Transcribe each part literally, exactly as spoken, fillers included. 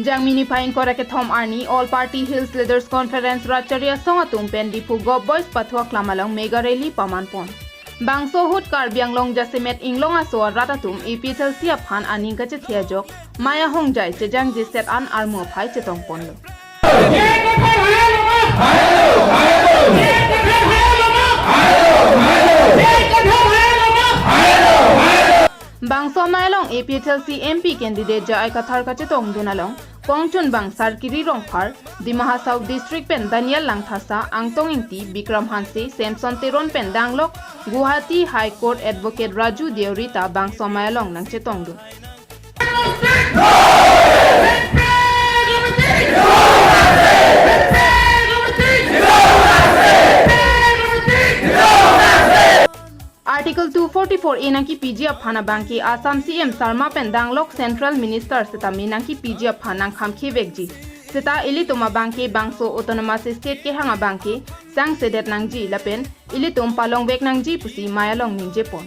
Jangmi niphai ingkoi ra kethom arni All Party Hills Leaders Conference Ratchari Asong atum pen Diphu Govt. Boys Pathu Aklam along mega rally paman pon. Bangso ahut Karbi Anglong jasemet inglong aso arat atum A P H L C aphan aning kachethe ajok, mei ahongjai chejangje set an armu aphai chetong ponlo. Bangso amei along A P H L C M P candidate J I Kathar kachetongdun along, kongchunbang Sarkiri Rongphar, Dima Hasao District pen Daniel Langthasa, Angtong Ingti, Bikram Hanse, Samson Teron pen danglok Guwahati High Court Advocate Raju Deuri ta bangso amei along nangchetongdun. Article two forty-four A nangkipiji aphan abangke Assam C M Sarma pen danglok Central Minister sitame nangkipiji aphan nangkhamkhevekji. Sita ilitum abangke bangso Autonomous State kehang abangke sangsedet nangji lapen ilitum palongvek nangji pusi amei along ningjepon.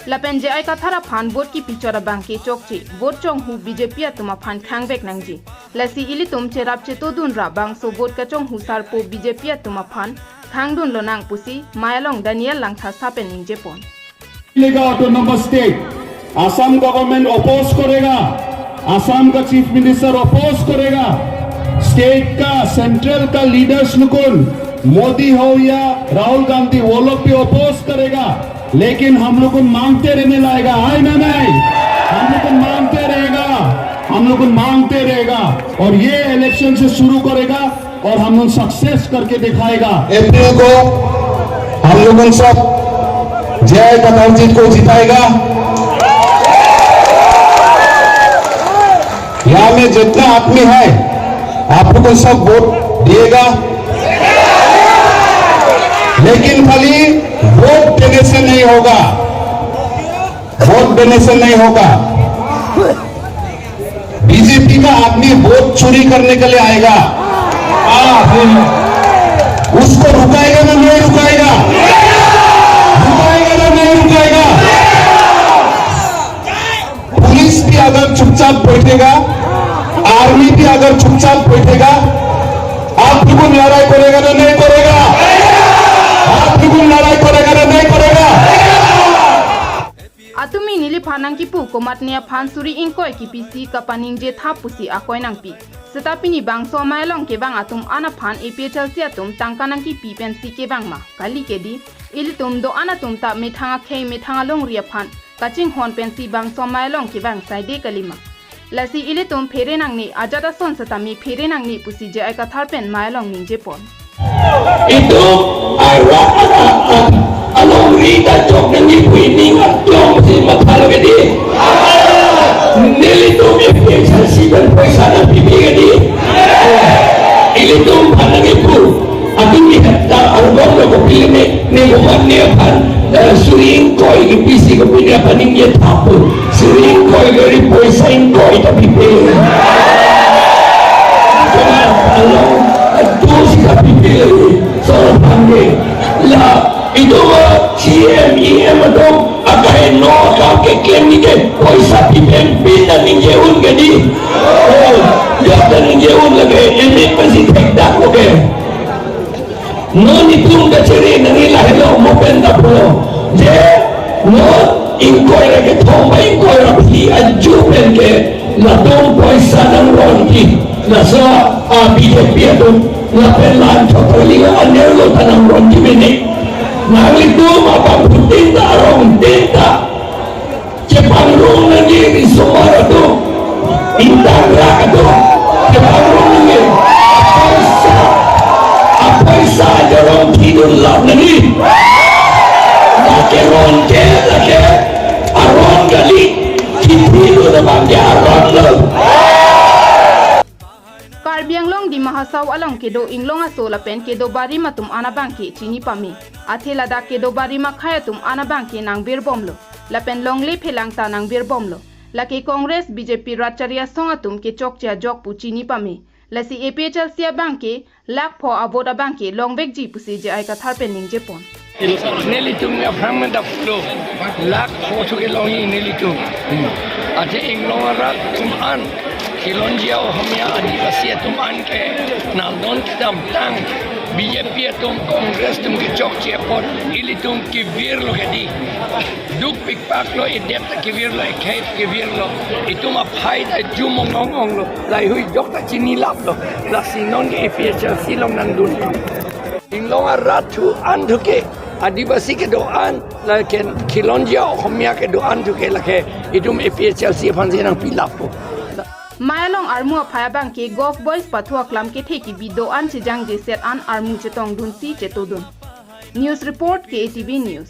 Lapen J I Kathar aphan vote kipichot abangke chokche, vote chonghu B J P atum aphan khangvek nangji. Lasi ilitum cherap chetodun ra bangso vote kachonghu sarpo B J P atum aphan khangdun lonang pusi amei along Daniel Langthasa pen ningjepon. मिलेगा autonomous state, Assam government oppose करेगा, असम का chief minister oppose करेगा, state का, central का leaders लोगन, मोदी हो या राहुल गांधी, वो लोग भी अपोज करेगा, लेकिन हम लोग मांगते रहने लाएगा, है ना नहीं? हम लोग मांगते रहेगा, हम लोग मांगते रहेगा, और ये इलेक्शन से शुरू करेगा और हम लोग सक्सेस करके दिखाएगा। अप्रैल को हम लोग उन सब जय कथार जीत को जिताएगा। यहाँ में जितना आदमी है, आप लोग उन सब वोट दिएगा, लेकिन खाली वोट देने से नहीं होगा, वोट देने से नहीं होगा। बीजेपी का आदमी वोट चोरी करने के लिए आएगा। आ, उसको रुकाएगा ना नहीं रुकाएगा? रुकाएगा ना नहीं रुकाएगा? पुलिस भी अगर चुपचाप बैठेगा, आर्मी भी अगर चुपचाप बैठेगा, आप लोग लड़ाई करेगा ना नहीं करेगा? आप लोग लड़ाई करेगा ना नहीं करेगा? Atum neliphan nangkipu komatne aphan suri ingkoi kipisi kapaningje thap pusi akoi nangpi. Seta pini bangso amei along kevang atum an aphan A P H L C atum tangka nangkipi pensi kevang ma? Kali kedi, ilitum do-an atum ta methang akhei methang alongri aphan kachinghon pensi bangso amei along kevang saide kalima. Lasi ilitum phere nangne, ajat ason setame phere nangne pusi J I Kathar pen amei along ningjepon. Itum arat arat alongri ta chok nangji pu ining aklong si matha lo kedi. Nelitum A P H L C pen poisa nangpipi kedi. Ilitum aphan nangkipu. Atum ni hektar arbom lo kopileme, ne komatne aphan, eh, suri ingkoi kipisi kopine aphan ningje thap pu. Suri ingkoi gari poisa ingkoi ta pipe. Cuma along, eh, dos ta pipe. Sor aphan ke. La, itum C M, E M atum, akaheno akam keklem ningje, poisa pipe pin ta ningje un kedi. Oh, ya ta ningje un lake, ini pasi thekdak lo ke. Non itum kachere nangji lahelo mo pen ta pulo. Je, non ingkoi ra kethom ba ingkoi ra phli aju pen ke latum poisa nangronji. Laso a B J P atum lapen la-an chot kali anerlo ta nangronji mene. Nanglitum abangphutin ta arongtin ta chepangrong nangji, risomar atum, indang rak atum, chepangrong nangji. Apoisa, apoisa jarong thidun lap nangji. Lake ron ke, lake aron kali, kithidun abang ke aron lo. Karbi Anglong Dima Hasao along kedo inglong aso lapen kedo barim atum an abangke chini pame. Athe ladak kedo barim akhei atum an abangke nangvirbomlo. Lapen longle phelang ta nangvirbomlo. Lake Congress, B J P, Ratchari Asong atum kechokche ajok pu chini pame. Lasi A P H L C abangke lakh pho avote abangke longvekji pusi J I Kathar pen ningjepon. Nelitum aphrang mendap lo. Lak pho thu kelongji nelitum. Athe inglong arat atum an, Khilonjia Ohomia Adivasi atum an ke nalon kedamtang B J P atum, Congress atum kechokche apot ilitum kevirlo kedi. Dukpikpaklo, edet ta kevirlo, ekhei kevirlo. Itum aphai ta jum ong ong onglo. Laheihui jok ta chinilaplo. Lasi non ke A P H L C along nangdun. Inglong arat atum an thu ke, Adivasi kedo-an, lapen Khilonjia Ohomia kedo-an thu ke lake itum A P H L C aphansi nangpilappo. Mei along armu aphai abang ke Govt Boys pathu aklam kethe kebi do-an chejangjeset an armu chetongdunsi chetodun. News report, K A T V News.